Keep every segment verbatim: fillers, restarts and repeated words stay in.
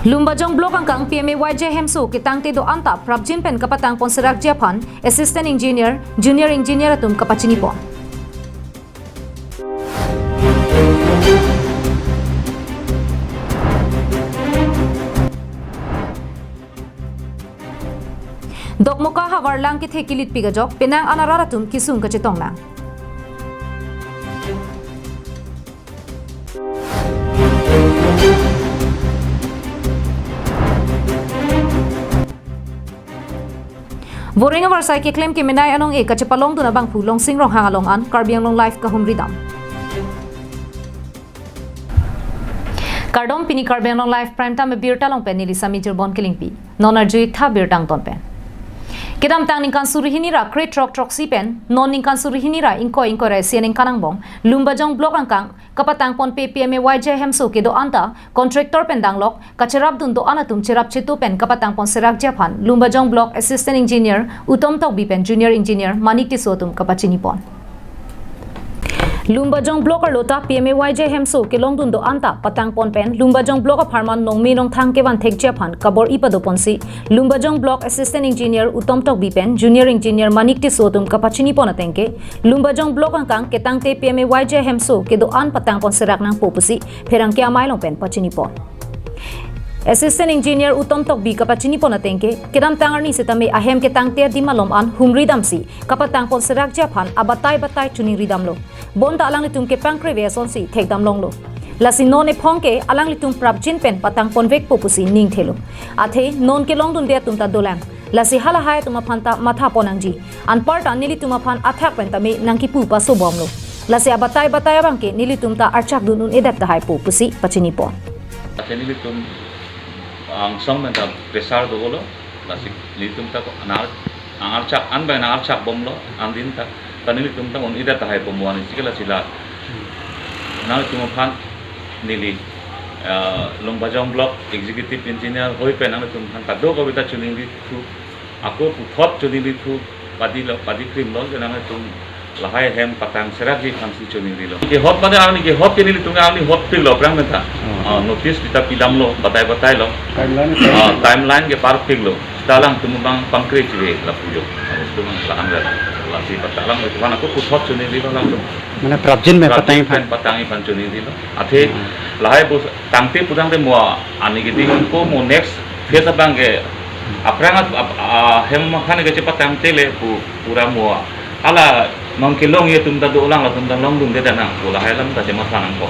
Lumbajong Block angkang P M A Y G Hemso ketangte do-an ta prapjin pen kapatang pon serakji aphan Assistant Engineer, Junior Engineer atum kapachini pon. Dokmoka havar lang kethe kilitpik ajok, penang an arat atum kesung kachetong nang. Voring avarsai keklem kemenei anong-e kachepalongdun abangphu Longsing Ronghang along an Karbi Anglong Live kahumri dam. Kardom, pini Karbi Anglong Live Prime Time abirta along pen neli Sami Jirbon Kilingpi. Non arjutha birta angton pen. Kedamtang ningkan suri hini ra kre throk throksi pen non ningkan suri hini ra ingkoi ingkoi ra isi aningkan angbong Lumbajong Block angkang kapatang ponpe P M A Y G Hemso kedo-an ta contractor pen danglok kacherapdun do-an atum cherap chetu pen kapatang pon serakji aphan Lumbajong Block Assistant Engineer Utom Tokbi pen Junior Engineer Manik Tisso atum kapachini pon. Lumbajong Block arlo ta P M A Y G Hemso kelongdun do-an ta patang pon pen Lumbajong Block apharman nongme nongthang kevan thekji aphan kabor-i pado ponsi Lumbajong Block Assistant Engineer Utom Tokbi pen Junior Engineer Manik Tisso atum kapachini pon atengke, Lumbajong Block angkang ketangte P M A Y G Hemso kedo-an patang pon serak nangpo pusi pherangke amei along pen pachini pon. Assistant Engineer Utom Tokbi kapachini pon atengke, kedamtang arni sitame ahem ketangte adim alom an humri damsi kapatang pon serakji aphan abatai batai choningri damlo. Bonta alanglitum kepangkreve asonsi thekdam longlo. Lasi non ephong ke alanglitum prapjin pen patang ponvekpo pusi ning thelo. Athe non kelongdunde atum ta dolang. Lasi halahai atum aphan ta matha pon nangji. Anparta nelitum aphan athak pen tame nangkipu paso bomlo. Lasi abatai batai abangke nelitum ta archak dun un-edet tahai po pusi pachini pon. Lasi nelitum angsong pen ta pressure dolo. Lasi nelitum ta ko anar, angarchak, an bai angarchak bomlo, andin ta, ta nelitum ta un-edet tahai bomlo ani chikela chila. Nangtum aphan neli, ah, Lumbajong Block Executive Engineer hoi pen nangtum aphan kadokave ta choningri thu, ako puthot choningri thu, padilo, padi krimlo, je nangtum lahai hem patang serakji aphansi choningrilo. Kehot mane arni kehot ke nelitum arni hot piklo aphrang menta. Hmm. Ah, notice ta pidamlo, batai batailo. Timeline. Ah, timeline ke par piklo. Seta alangtum abang pangkre chive lapu jo. Harus tu mang lahan rat. Lasi pata alanglitum aphan ako puthot choningrilo alangtum. Mane prapjin pen patang aphan. Prapjin pen patang aphan choningrilo. Athe, hmm, lahai bus tangte pudang te mo ani ke ding ko mo next phase abangke aphrang at-, ap-, ah, hem aphan ke chepatangte le pu pura mo. Hala nong kelongji atum ta dolang, latum ta longdunde nang, pu lahai alam ta chematha nangpo.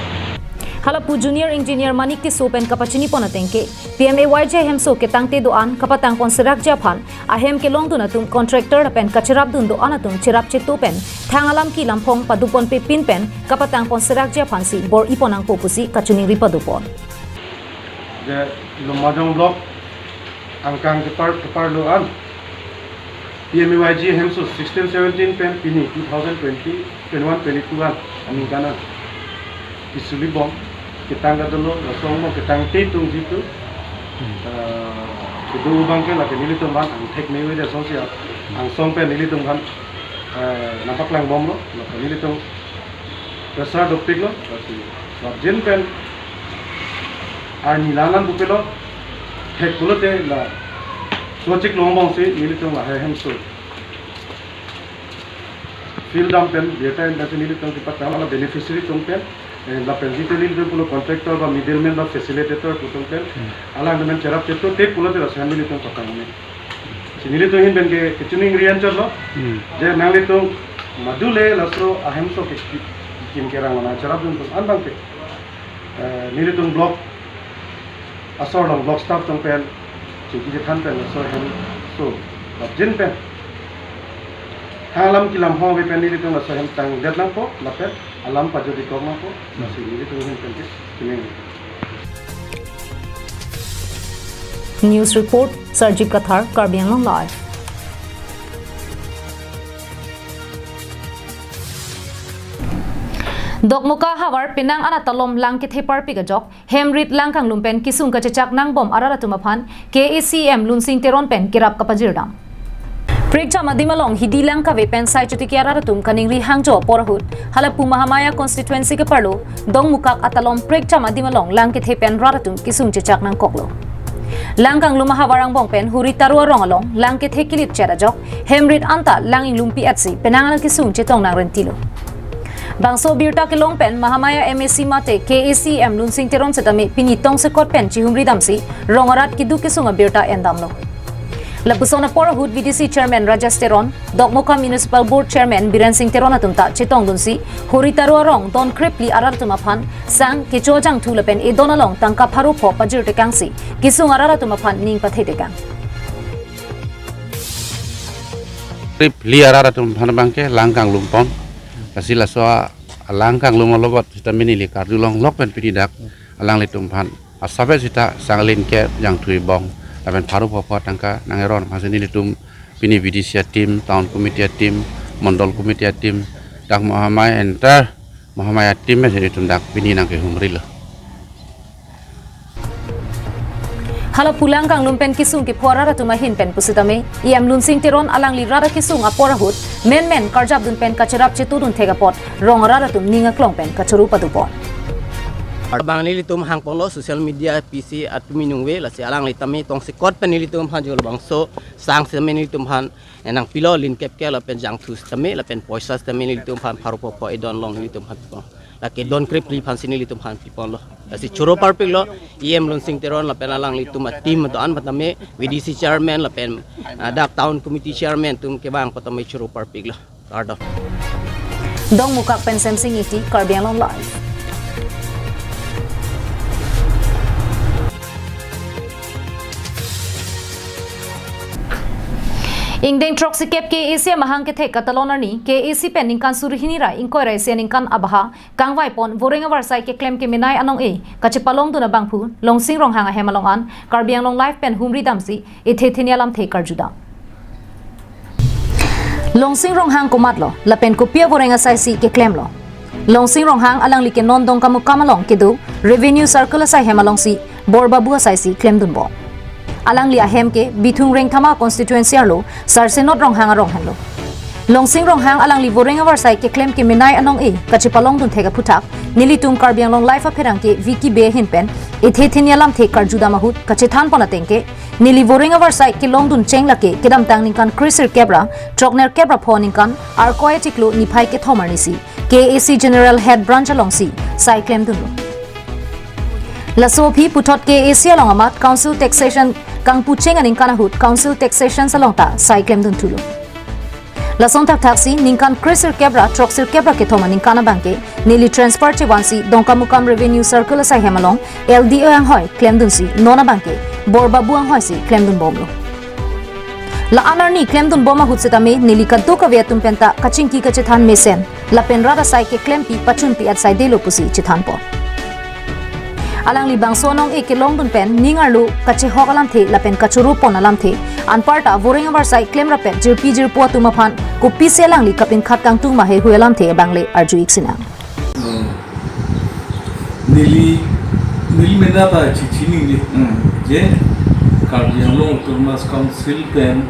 Hala pu Junior Engineer Manik Tisso pen kapachini pon atengke, P M A Y G Hemso ketangte do-an kapatang pon serakji aphan ahem kelongdun atum contractor lapen kacherapdun do-an atum cherap chetu pen thang alam kelam phong padu ponpe pin pen kapatang pon serakji aphansi bor-i pon nangpo pusi kachoningri pado pon. Je Lumbajong Block angkang kepar, kepar lo an P M A Y G Hemso sixteen seventeen pen pini two thousand twenty, twenty-one, twenty-two an aningkan an kisuli bom ketang kadolo, laso angbong ketangte tungji tu, eh, kedo abangke lake nelitum aphan angthek me-oi de asonsi angsong pen nelitum aphan, eh, nangpaklang bomlo, lake nelitum pressure dopiklo, lasi prapjin pen arni lang an bupelo, thek pulote laso chiklo angbongsi nelitum lahai Hemso field dam pen, data in pensi nelitum kepatang hala beneficiary atum pen, eh, lapen jite nelitum pulo contractor ba middleman ba facilitator atum pen, hmm, alangtum cherap chetu te pulote laso hem nelitum patang me. Si nelitum ahin pen ke kechoningri anchotlo. Hmm. Je nanglitum madule laso ahem so ke ki-, kim kerang mana cherapdun atum an abangke, eh, nelitum block asor along block staff atum pen chingki chethan pen laso ahem so prapjin pen thang alam kelam phong ave pen nelitum laso ahem tangdet nangpo lapen alam pajodi kok nangpo. Lasi nelitum ahin pen ke kini. News report, Sarjip Kathar, Karbi Anglong Live. Dokmoka havar penang an atalom lang kethe parpik ajok, hem rit lang kanglum pen kesung kachechak nangbom arat atum aphan K A A C E M Lunsing Teron pen kerap kapajirdam. Prekjam adim along hidi lang kave pen sai chotiki arat atum kaningri hangjo apor ahut, hala pu Mahamaya constituency keparlo Dongmukak atalom prekjam adim along lang kethe pen rat atum kesung chechak nangkoklo. Lang kanglum ahavar angbong pen Huri Taro arong along lang kethe kilip chet ajok, hem rit anta lang inglumpi etsi penang an akesung chetong nangrenti lo. Bangso birta kelong pen Mahamaya M A C mate K A C E M Lunsing Teron setame pini tongsekot pen chihumri damsi rong arat keduk kesung abirta endam lo. Lapuson apor ahut V D C Chairman Rajesh Teron, Dokmoka Municipal Board Chairman Biren Singh Teron atum ta chetongdunsi Huri Taro arong don krepli arat atum aphan sang kecho jangthu lapen edon along tangka pharo pho pajirtekangsi kesung arat atum aphan ning pathetekang. Krepli arat atum aphan abangke lang kanglum pon. Lasi laso a-, lang kanglum alobot sita mini li karjulong lok pen pini dak alanglitum aphan asapet sita sang lin ke jangthu ibong lapen pharo pho pho tangka nang eron aphansi nelitum pini V D C a-team, town committee a-team, mondol committee a-team, dak Mahamaya entire Mahamaya team pen nelitum dak pini nang kehumri lo. Hala pu lang kanglum pen kesung kepho arat atum ahin pen pusitame E M Lunsing Teron alangli rat akesung apor ahut menmen karjapdun pen kacherap chetudun thek apot rong arat atum ning aklong pen kachoro padu pon. Abang nelitum hangponglo social media P C atum inungve, lasi alangli tame tongsekot pen nelitum aphan jolo bangso sang setame nelitum aphan enang pilo, lin kep ke lapen jangthu setame lapen poisa setame nelitum aphan pharo pho pho edon along nelitum aphan pipon. Lake don krepli aphansi nelitum aphan piponlo. Lasi choro parpiklo E M Lunsing Teron lapen alanglitum a-team do-an patame V D C chairman lapen, ah, dak town committee chairman atum kevang patame choro parpiklo. Kardom. Dongmukak pen Semsing Ingti, Karbi Anglong Live. Ingdeng throksikep K A C amahang kethek katalon arni K A C pen ningkan suri hini ra ingkoi ra isi aningkan abaha kangvai pon voreng avarsai keklem kemenei anong-e kachepalongdun abangphu Longsing Ronghang ahem along an Karbi Anglong Live pen humri damsi ethe theni alamthe karjudam. Longsing Ronghang komatlo lapen kopi avoreng asai si keklemlo? Longsing Ronghang alangli ke non Dongkamukam along kedo Revenue Circle asai hem alongsi Bor Babu asai si klemdunbom. Alangli ahem ke Bithung Rengthama constituency arlo Sarsenot Ronghang arong henlo. Longsing Ronghang alangli voreng avarsai keklem kemenei anong-e kachepalongdun thek aphuthak nelitum Karbi Anglong Live apherangke Vicky Bey ahin pen ethe theni alamthe karjudam ahut kachethan pon ateng ke neli voreng avarsai kelongdun cheng lake kedamtang ningkan kre sirkep ra throknerkep ra pho aningkan Arkoi achiklo niphai kethom arnisi K A C General Head Branch alongsi sai klemdunlo. Laso aphi puthot K A C along amat Council Taxation kangpu cheng aningkan ahut Council Taxation along ta sai klemdunthulo. Lason thakthaksi ningkan kre sirkep ra throk sirkep ra kethom aningkan abangke neli transfer chevansi Dongkamukam Revenue Circle asai hem along L D O anghoi klemdunsi non abangke Bor Babu anghoi si klemdunbomlo. La-an arni klemdunbom ahut setame neli kadokave atum penta kachingki kachethan mesen lapen rat asai keklempi pachunpi atsaidelo pusi chethanpon. Alangli bangso anong-e kelongdun pen ning arlo kachehok alamthe lapen kachoro pon alamthe anparta voreng avarsai klemrapet jirpi jirpo atum aphan kopisi alangli kapinkhat kangtung ma heihui alamthe abang le arju-ik sinang. Neli, neli mena ta chichinine. Hmm. Je Karbi Anglong Autonomous Council pen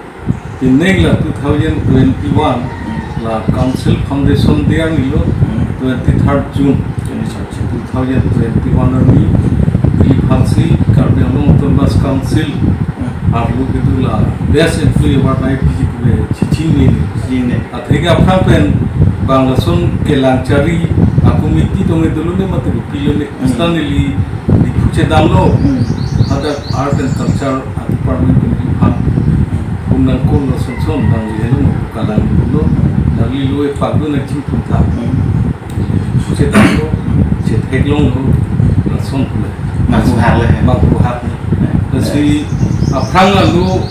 pining la two thousand twenty-one la Council Foundation Day arnilo, twenty-third June two thousand twenty-one arni, neli aphansi Karbi Anglong Autonomous Council arlo kedo la Best Employee Award ai piji pu chichinine. Chichinine. Atheke aphrang pen bang lason kelang chari a-committee tong-e dolo ne mate kopilo ne. Hmm. Suddenly Diphu chedamlo. Hmm. Hadak Art and Culture department pen Diphu phan phone nangkol lason son bang lihelo mo kalang lo. Nangli lo e pagdo na ching phun tha. Hmm. Diphu chedamlo. Chetheklonglo. Lason pule. Manghu hak le. Manghu hak le. Lasi aphrang alo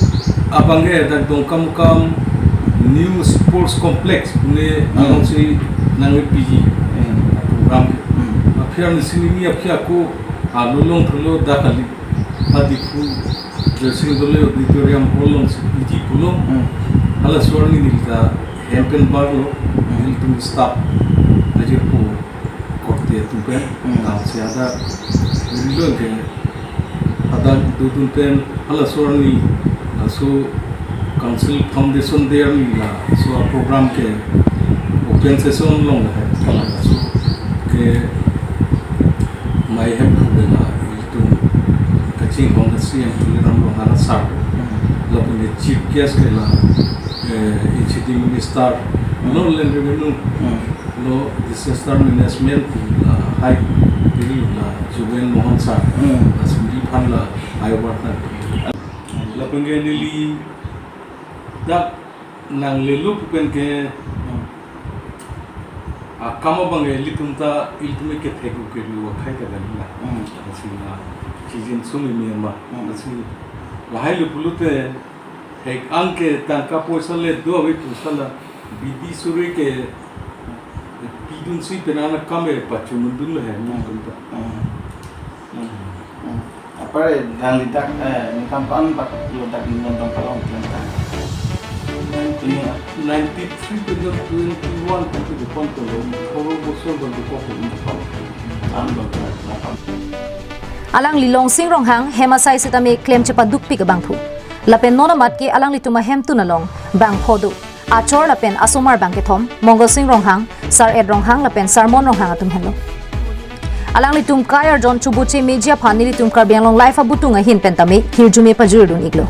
abangke dak Dongkamukam New Sports Complex pune, hmm, alongsi nangpiji, hmm, program. Hmm. Aphi arnisi neli aphi ako alo longthulo dak kali. Ha Diphu Joyce Ingrolia Auditorium Hall alongsi piji pulo. Hmm. Halaso arni neli ta hem pen barlo. Hmm. Nelitum staff ajirpo korte atum pen, hmm, nangsi hadak rilo ke hadak dodun pen halaso arni, laso Council Foundation Day arni laso a-program ke open session long lahai. Halaso ke mai hem pu bela ilitum ke Sing Congress M Tuliram Ronghang sir. Hmm. Lapen ke Chief Guest ke la, eh, E C D Minister, Hmm. lo Land Revenue, Hmm. lo Disaster Management, la hai, pili la Jugal Mohan sir. Hmm. La sumdi phan la Ayawar sir. Lapen ke neli dak nanglelo pu pen ke, Hmm. akam abang ke ilitum ta, ilitum ke thek u ke lu akhai ta kan la. Hmm. Lasi la, season sung imi ama. Hmm. Lasi lahai lo pulote, thek ang ke tangka poisa le do ave pu sala, bidi suri ke pidun si pen ana kam e pachunun dun lo he, Hmm. ilitum ta. Hmm. Hmm. Hmm. Apar nangli dak, eh, ningkan pan bak lo dak non dong kalong klem ta. Nineteen, ninety-three to twenty-one to the point to lo, thoro bosor bang ko ko ko. An bang ko. Alangli Longsing Ronghang hem asai sitame klem chepadukpik abangphu. Lapen non amat ke alanglitum ahemtun along bang pho do. Achor lapen asomar bang kethom, Mongol Sing Ronghang, Sar Ed Ronghang lapen Sarmon Ronghang atum henlo. Alanglitum kai arjon choboche meji aphan nelitum Karbi Anglong Live abutung ahin pen tame hirjume pajir dun iklo.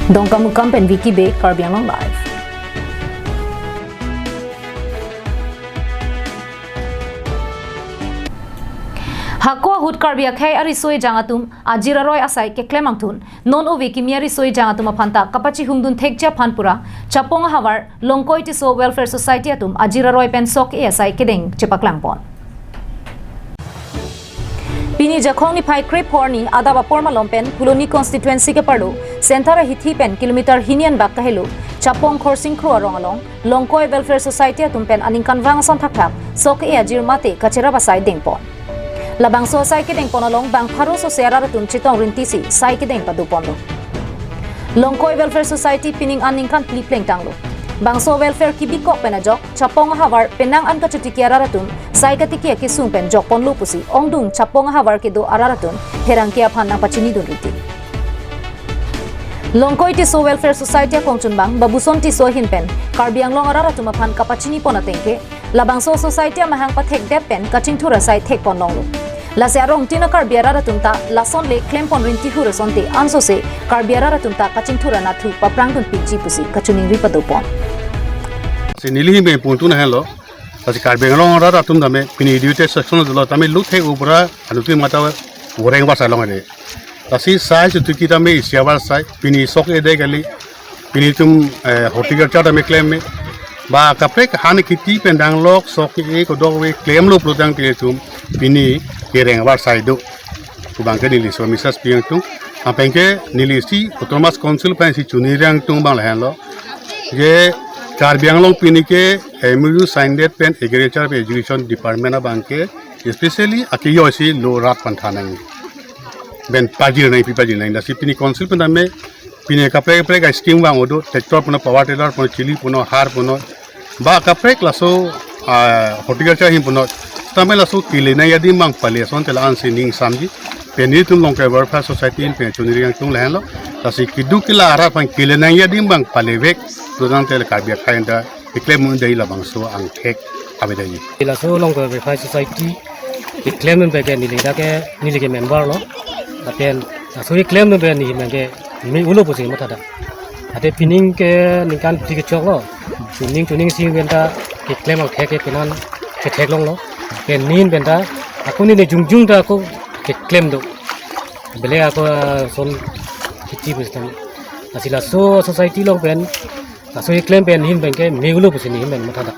Dongkamukam pen Vicky Bey, Karbi Anglong Live. Hako ahut Karbi akhei ariso ejang atum ajir aroi asai keklem angthun, non ove kimi ariso ejang atum aphanta kapachihung dun thekji aphan pura Chapong ahavar Longkoi Tisso Welfare Society atum ajir aroi pen sok-e asai kedeng chepaklang pon. Pini Jakhong niphai krepho arni adap apor malom pen Phuloni constituency keparlo Center ahithi pen kilometer hini anbak kahelo Chapong Khorsing Kro arong along Longkoi Welfare Society atum pen aningkanvang ason thakthak sok-e ajir mate kacherap asai dengpon. Labangso asai kedengpon along bang pharo sose arat atum chetong rintisi sai kedeng padoponlo. Longkoi Welfare Society pining an ningkan phli plengtanglo. Bangso welfare kebikok pen ajok Chapong ahavar penang an kachetiki arat atum sai katiki akesung pen jokponlo pusi ongdung Chapong ahavar kedo arat atum pherangke aphan nangpachini dun riti. Longkoi Tisso Welfare Society akongchunbang Babuson Tisso ahin pen Karbi Anglong arat atum aphan kapachinipon ateng ke labangso society amahang pathekdet pen kachingthur asai thekpon longlo. Lasi arongtin a-Karbi arat atum ta lason le klempon rinti hur asonte ansose Karbi arat atum ta kachingthur anatthu paprang dunpikji pusi kachiningri padopon. Si neli ahin pen puntun ahenlo. Lasi Karbi Anglong arat atum tame pini educated section lo tame luthe ubra anuti mata goreng basa long ade. Lasi sai chutuki tame isi abar sai pini sok-e dei kali. Pini tum, eh, horticulture tame klem me. Ba kaprek han kheti pen danglok sok-e kodok ave klemlo pulo tangte tum pini kereng abar sai do. Pu abang ke neli so message pi angtung. Lapen ke neli si Autonomous Council pen si chuniri angtung abang lahenlo. Je Karbi Anglong pini ke M O U signed pen Agriculture pen Education Department abang ke especially akeyo si lo rat pantha nang. Ben pajir nang, pi pajir nang. Lasi pini council pen tame pini kaprek kaprek a-scheme vang odo, tractor puno, power tiller puno, chili puno, har puno. Ba kaprek laso, ah, horticulture ahin puno. Tame laso kele nangji adim abang pale asonte la-an si ning samji. Pini tum Longkoi Welfare Society ahin pen chuniri angtung lahenlo. Lasi keduk kila arat aphan kele nangji adim abang palevek. Tutan tel Karbi akhai anta keklem un dei labangso angthek ave dei. Laso Longkoi Welfare Society keklem un pen ke neli dak ke neli ke member lo. Lapen laso keklem un pen neli ke me ulo pusi matha dak. Ate pining ke ningkan phli kechoklo. Pining chuning si pen ta keklem angthek ke penan kethek longlo. Ke nin pen ta ako neli jongjong ta ako keklem do. Bele ako, ah, son kheti pusi tame. Lasi laso society along pen laso keklem pen ahin pen ke me ulo pusi neli ahin pen matha dak.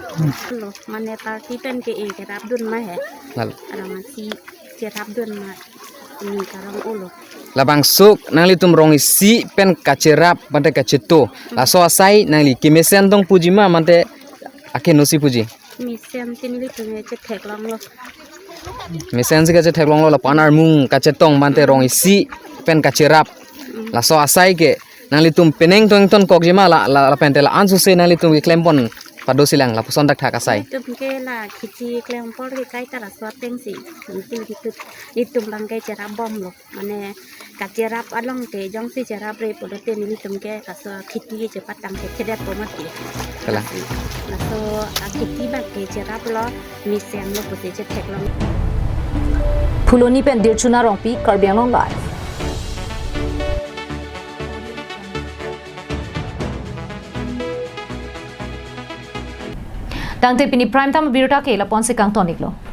Lo, mane party pen ke-e cherapdun ma he. Lalo. Arong asi cherapdun ma. Ni karong ulo. Labangso nanglitum rong isi pen kacherap mate kacheto. Laso asai nangli kemesen tong puji ma mate akeno si puji? Mesen si nelitum he chetheklonglo. Mesen si kachetheklonglo lapen armung kachetong mate rong isi pen kacherap. Mm. Laso asai ke nanglitum penang tong ingtonkokji ma la, la, lapen te la-an sose nanglitum keklempon pado silang lapuson thakthak asai. Nelitum ke la kheti klem apor ke kaita laso ateng si. Nelitum, nelitum abang ke cherapbomlo. Mane kacherap along te jongsi cherapre pulote nelitum ke laso kheti chepatang ke chedetpo mati. Kalang. Laso akheti abang ke cheraplo, mesenlo pusi chetheklong. Phuloni pen Dirchuna Rongpi, Karbi Anglong Live. Tangte pini Prime Time abirta ke lapu-an si kangton-iklo.